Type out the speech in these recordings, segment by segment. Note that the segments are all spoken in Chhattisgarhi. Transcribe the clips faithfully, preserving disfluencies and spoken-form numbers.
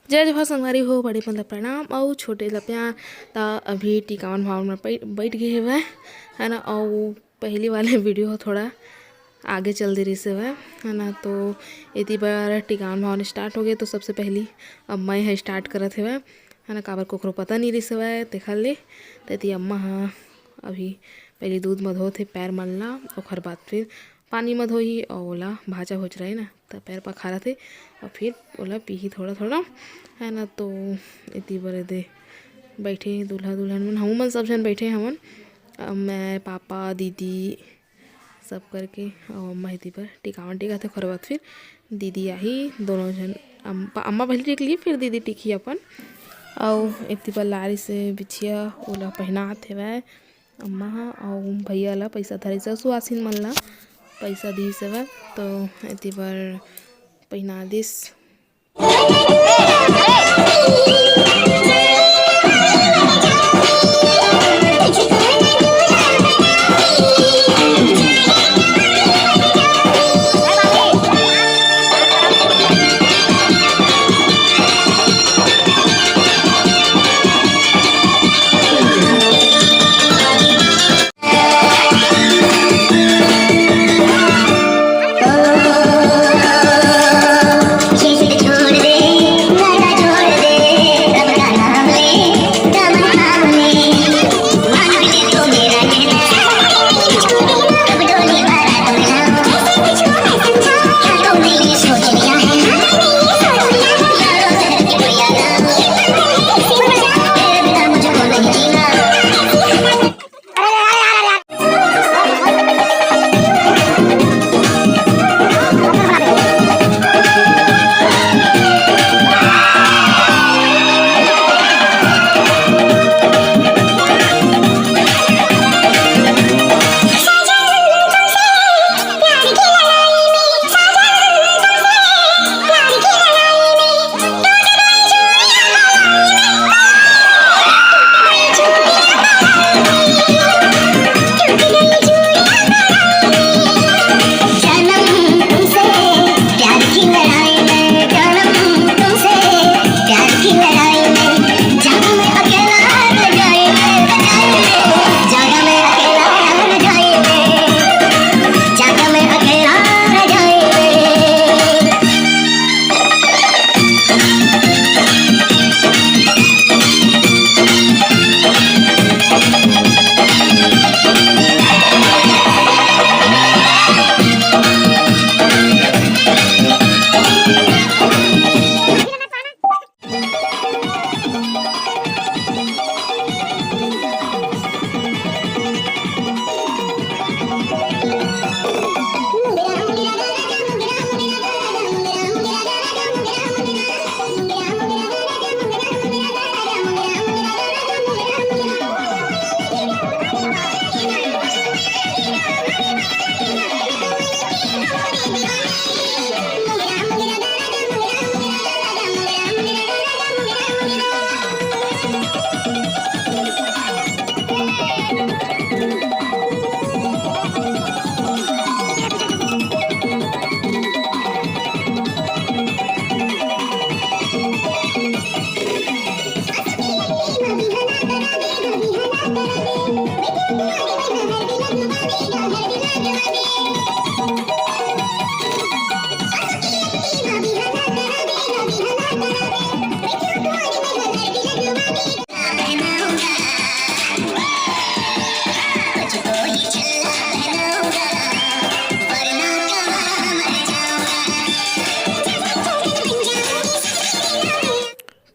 जय जोहार संगवारी हो, बड़े मन ला प्रणाम अउ छोटे ला प्यार। त अभी टिकावन भावन में पै-, बैठ गए हवय, है ना। अउ पहली वाले वीडियो ह थोड़ा आगे चल दे रहिस हवय, है ना। तो एती बर टिकावन भावन स्टार्ट हो गए, तो सबसे पहली अब मैं ह स्टार्ट करत हवय, है ना, काबर कोकरो पता नहीं रहिस हवय तेखर ले। त एती अम्मा ह अभी पहली दूध म धोत हे पैर मन ला, ओखर बाद फिर पानी म धोही अउ ओला भांचा होचराही ना, त पैर पखारत हे अउ फिर ओला पीही थोड़ा थोड़ा, है ना। तो एती बर एदे बैठे दूल्हा दुल्हन मन, हमू मन सब झन बैठे हवन, अ, मैं, पापा, दीदी, सब करके, अउ अम्मा एती बर टिकावन टिकाथे, ओखर बाद फिर दीदी आही, दोनों झन, अम-, पा-, अम्मा पहले टिक ली, फिर दीदी टिकही अपन। अउ एती बर लारिस हे बिछिया, ओला पहिनात हेवय अम्मा ह, अउ भैया ला पैसा धरिस हे, सुहासिन मन ला पैसा दिस हेवय, तो एती बर पहिना दिस।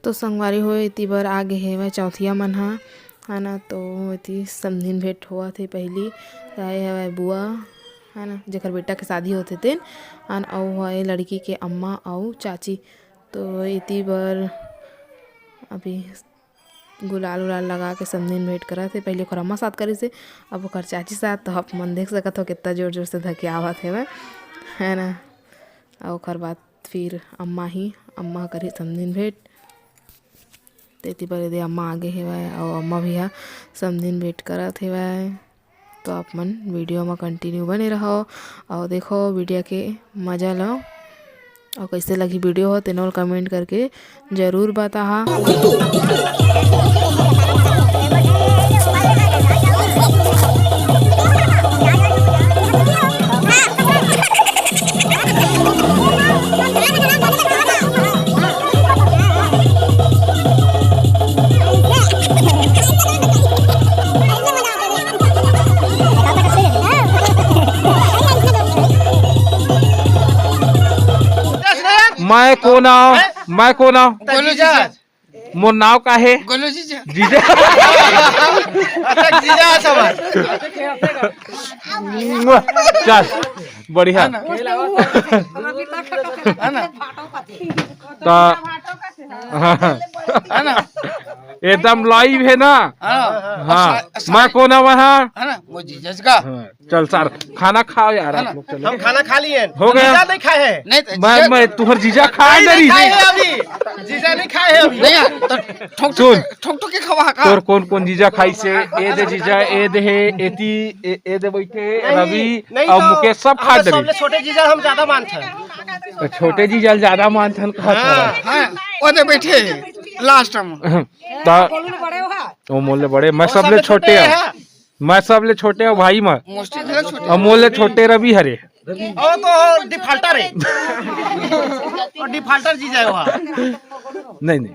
तो संगवारी हो, एती बर आ गे हेवय चौथिया मन ह, है ना। तो एती समधिन भेंट होवत हे, पहिली आए हवय बुआ, है ना, जेकर बेटा के शादी होथे तेन, अन अउ हवय लड़की के अम्मा अउ चाची। तो एती बर अभी गुलाल उलाल लगा के समधिन भेंट करत हे। पहले ओकर अम्मा साथ करिस हे, अब ओकर चाची साथ। तो आप मन देख सकत हो, कितना जोर जोर से धकियावत हेवय, है ना। अउ ओकर बाद फिर अम्मा ही, अम्मा ह करही समधिन भेंट। तेती बर एदे अम्मा आगे हेवय, अउ अम्मा भी ह समधिन भेंट करत हेवय। तो आप मन वीडियो म कंटिन्यू बने रहो, अउ देखो वीडियो के मजा लो। अउ कइसे लगही video ह, तेनो ल comment करके जरूर बताहा। मैं कोन आंव? मैं कोन आंव? गोलू जीजा। मोर नाव का हे? गोलू जीजा। जीजा। अच्छा जीजा है समझ। चल, बढ़िया। है ना? त है ना? एकदम live हे ना? हाँ। हाँ, मैं कोन आंव? हाँ, है ना? वो जीजा का। चल सर, खाना खाव यार आप लोग, चलो। हम खाना खा लिए हैं। हो गया? जीजा नहीं खाए हैं। नहीं तो मैं जीजा मैं तुहर जीजा खाए नहीं नहीं। खाए हैं अभी। जीजा नहीं खाए हैं अभी। नहीं यार, तो ठोक सुन। ठोक ठोक ठोक के खवा का। तोर कोन कोन जीजा खाइस हे? ए दे जीजा, ए दे हे, एती, ए, ए दे बैठे हे, रवि नहीं अउ तो मुकेश, सब खा हमें डरे। सबले छोटे जीजा हम ज्यादा मानते हैं। छोटे जीजा ल ज्यादा मानथन, कहत हाँ। हवय। हाँ, वो दे बैठे last में। त ओ मोले बड़े, मैं सबले छोटे हंव। मैं सबले छोटे हंव भाई मैं। मोस्टली घला छोटे। अउ मोले छोटे रवि हरे। वो तो डिफॉल्टर है। वो डिफॉल्टर जीजा है वहाँ। नहीं नहीं,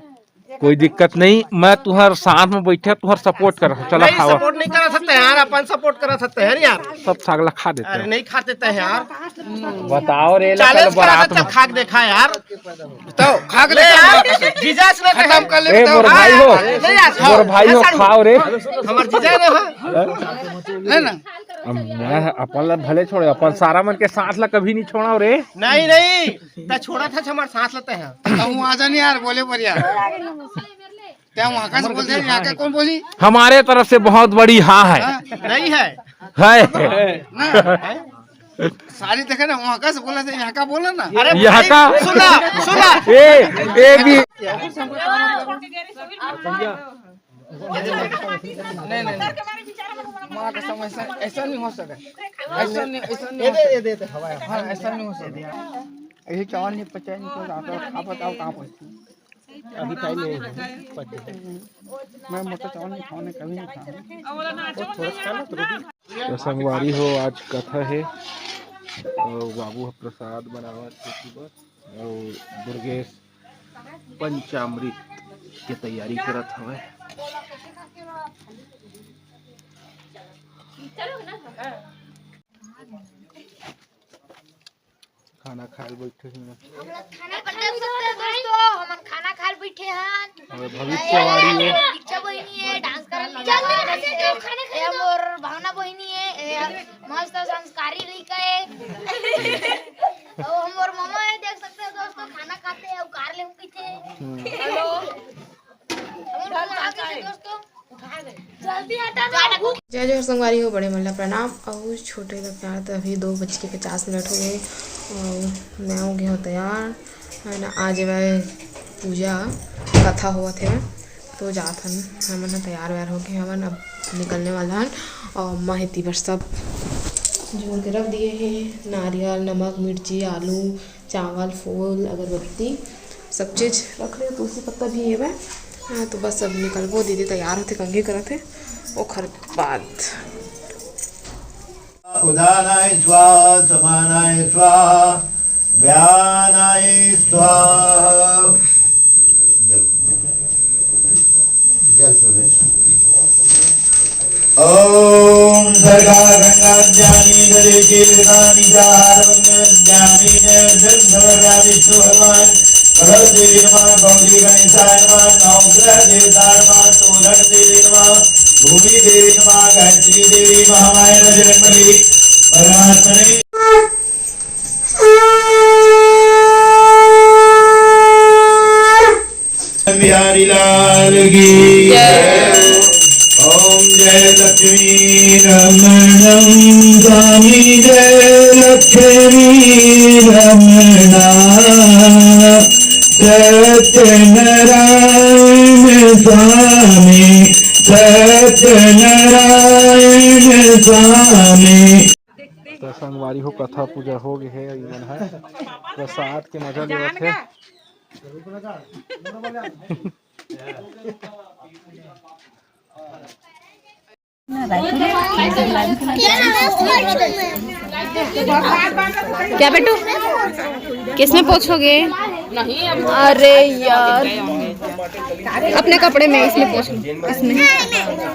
कोई दिक्कत नहीं, मैं तुहर साथ में बैठे, तुहर support कर, चला नहीं, खावा। सपोर्ट नहीं करा सकते हैं यार, अपन सपोर्ट करा सकते हैं यार। सब सागला खा देते अरे हैं। नहीं खाते थे यार। बताओ रे, चैलेंज कल करा बारात था, में। खा के देखा यार। तो खा के ले देखा यार, मौका से। जीजा इसने खत्म कर ले ए, बताओ। मोर भाई हो, नहीं यार, मोर भाई हो, ऐसा नहीं। खाव रे। हमारे जीजा ने हाँ। ले ना। अब मैं अपन ला भले छोड़े, अपन सारा मन के साथ ला कभी नहीं छोड़ा रे। नहीं नहीं, तो छोड़ा था हमारे साथ लेते हैं। तो वहाँ जा नहीं यार, बोले पर यार। क्या वहाँ का से बोलते हैं, यहाँ का कौन बोली? हमारे तरफ से बहुत बड़ी हाँ है। हाँ? नहीं है। है। ना। सारी देखे ना, वहाँ का से बोला था, यहाँ का बोला ना। अरे यहाँ भाई, का? सुना सुना। ए, ए भी। नहीं नहीं नहीं। वहाँ का समय ऐसा, ऐसा नहीं हो सका। ऐसा नहीं, ऐसा नहीं हो सका। हाँ, ऐसा नहीं हो सका। यही चावल नहीं पचा, नहीं तो आप खा बताओ कहाँ पहुँची। अभी टाइम नहीं है। मैं मोटा चावल नहीं खाने, कभी नहीं खाना। तो संगवारी हो, आज कथा है और बाबू ह प्रसाद बनावत हे सुबह और दुर्गेश पंचामृत के तैयारी करत हवय। खाना खाए ला बैठे हन। खाना खाए बर देख सकते हैं दोस्तों, हमन खाना खाए बर बैठे हन। और भविष्यवाणी है। दीक्षा बहिनी है, डांस करन लगा है। ये मोर भावना बहिनी है, ये मस्त संस्कारी लइका है। और हम मोर मामा है, देख सकते हैं दोस्तों, खाना खाते हैं, उकार ले हम पीते हैं। हेलो। हम लोग आ गए थे दोस्तों। जय जोहार संगवारी हो, बड़े मन ला प्रणाम। अउ छोटे ला प्यार। त अभी दो बज के पचास मिनट हो गए अउ मैं हो गए हो तैयार, है ना। आज मैं पूजा कथा होवत हे, तो जात हन हमन ह, तैयार वैयार होके हमन अब निकलने वाला हन। अउ अम्मा हे ती बर सब जोड़ के रख दिए हे, नारियल, नमक, मिर्ची, आलू, चावल, फूल, अगरबत्ती, सब चीज रख ले, तुलसी पत्ता भी हेवय। हाँ, तो बस अब निकलबो, दीदी तैयार होथे, कंघी करत हे, ओखर बाद। उदानाय स्वाहा, समानाय स्वाहा, व्यानाय स्वाहा। जल, जल प्रवेश। ॐ सर्गा गंगा ज्ञानी दरे के विधानी चार वन्य ज्ञानी ने जन समर्पया विष्णु भगवान भगवती नमः गौरी गणेशाय नमः नवग्रह देवता नमः तोरण देवी नमः भूमि देवी नमः गायत्री देवी महामाया बजरंगबली परमात्मने बिहारी लाल की जय। ओम जय लक्ष्मी रमणम स्वामी जय लक्ष्मी रमणा सत्यनारायण स्वामी सत्यनारायण स्वामी। संगवारी हो, कथा पूजा हो गे हे, इमन ह प्रसाद के मजा लेवत हे। क्या बेटू, किसमें पोछोगे? अरे यार, अपने कपड़े में इसमें पोछ लो, इसमें।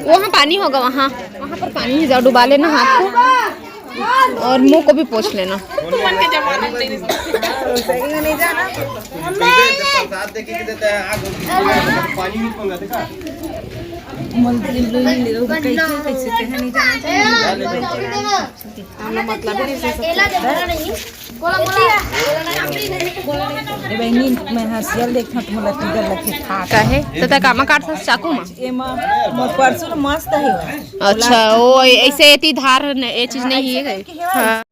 वहाँ पानी होगा, वहाँ, वहाँ पर पानी है, जाओ डुबा लेना हाथ को और मुंह को भी पोछ लेना। काहे? त तै कामा काटथस, चाकू मा? एमा मोर परसुल मस्त हे। अच्छा, ओ ऐसे एती धार न, ए चीज नहीं है। हाँ।